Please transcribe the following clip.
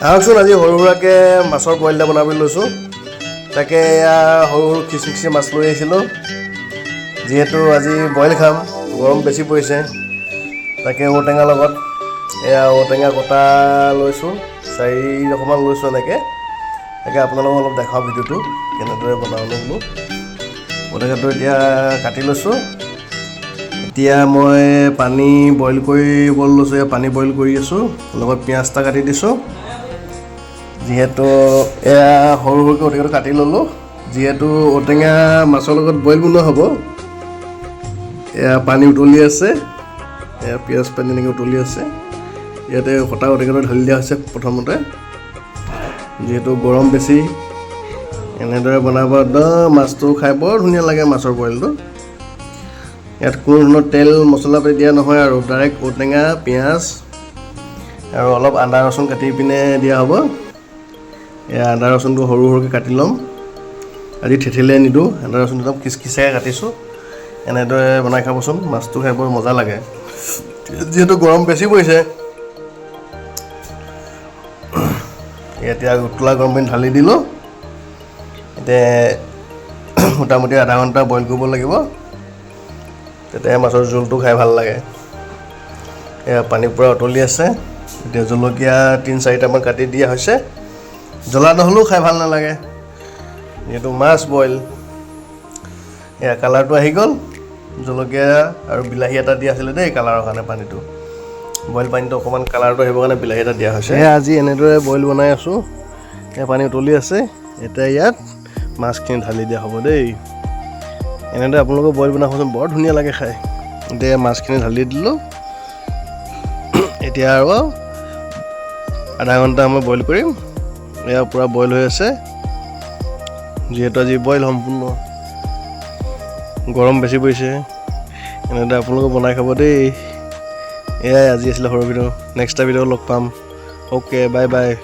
আহকচোন, আজি সৰু সুৰাকৈ মাছৰ বইল এটা বনাবলৈ লৈছোঁ। তাকে এয়া সৰু সৰু খিচমিচি মাছ লৈ আহিছিলোঁ। যিহেতু আজি বইল খাম, গৰম বেছি পৰিছে। তাকে ঔটেঙাৰ লগত এয়া ঔটেঙা কটা লৈছোঁ, 4 ডোখৰমান লৈছোঁ এনেকৈ। তাকে আপোনালোকক অলপ দেখাওঁ ভিডিঅ'টো, কেনেদৰে বনাওঁ বোলো। ঔটেঙাটো এতিয়া কাটি লৈছোঁ। এতিয়া মই পানী বইল কৰিব লৈছোঁ। এয়া পানী বইল কৰি আছোঁ, লগত পিঁয়াজ এটা কাটি দিছোঁ। যিহেতু এয়া সৰু সৰুকৈ ঔটেঙাটো কাটি ল'লোঁ, যিহেতু ঔটেঙা মাছৰ লগত বইল বনোৱা হ'ব। এয়া পানী উতলি আছে। এয়া পিঁয়াজ পানী এনেকৈ উতলি আছে। ইয়াতে কটা ঔটেঙাটো ঢালি দিয়া হৈছে প্ৰথমতে। যিহেতু গৰম বেছি, এনেদৰে বনাব একদম মাছটো খাই বৰ ধুনীয়া লাগে। মাছৰ বইলটো ইয়াত কোনো ধৰণৰ তেল মছলা পাতি দিয়া নহয় আৰু ডাইৰেক্ট ঔটেঙা, পিঁয়াজ আৰু অলপ আদা ৰচুন কাটি পিনে দিয়া হ'ব। এয়া আদা ৰচুনটো সৰু সৰুকৈ কাটি ল'ম। আজি থেতেলিয়াই নিদিওঁ, আদা ৰচুনটো একদম খিচখিচাকৈ কাটিছোঁ। এনেদৰে বনাই খাবচোন, মাছটো খাই বৰ মজা লাগে। যিহেতু গৰম বেছি পৰিছে, এতিয়া উতলা গৰম পানী ঢালি দিলোঁ। এতিয়া মোটামুটি আধা ঘণ্টা বইল কৰিব লাগিব, তেতিয়াহে মাছৰ জোলটো খাই ভাল লাগে। এয়া পানী পূৰা উতলি আছে। এতিয়া জলকীয়া তিনি চাৰিটামান কাটি দিয়া হৈছে। জ্বলা নহ'লেও খাই ভাল নালাগে, যিহেতু মাছ বইল। এয়া কালাৰটো আহি গ'ল। জলকীয়া আৰু বিলাহী এটা দিয়া আছিলে দেই কালাৰৰ কাৰণে। পানীটো, বইল পানীটো অকণমান কালাৰটো আহিবৰ কাৰণে বিলাহী এটা দিয়া হৈছে। এয়া আজি এনেদৰে বইল বনাই আছোঁ। এয়া পানী উতলি আছে। এতিয়া ইয়াত মাছখিনি ঢালি দিয়া হ'ব দেই। এনেদৰে আপোনালোকে বইল বনাবচোন, বৰ ধুনীয়া লাগে খাই। এতিয়া মাছখিনি ঢালি দিলোঁ। এতিয়া আৰু আধা ঘণ্টা সময় বইল কৰিম। এয়া পূৰা বইল হৈ আছে। যিহেতু আজি বইল সম্পূৰ্ণ, গৰম বেছি পৰিছে, এনেদৰে আপোনালোকে বনাই খাব দেই। এয়াই আজি আছিলে সৰু ভিডিঅ'। নেক্সট এটা ভিডিঅ' লগ পাম। Okay, bye bye.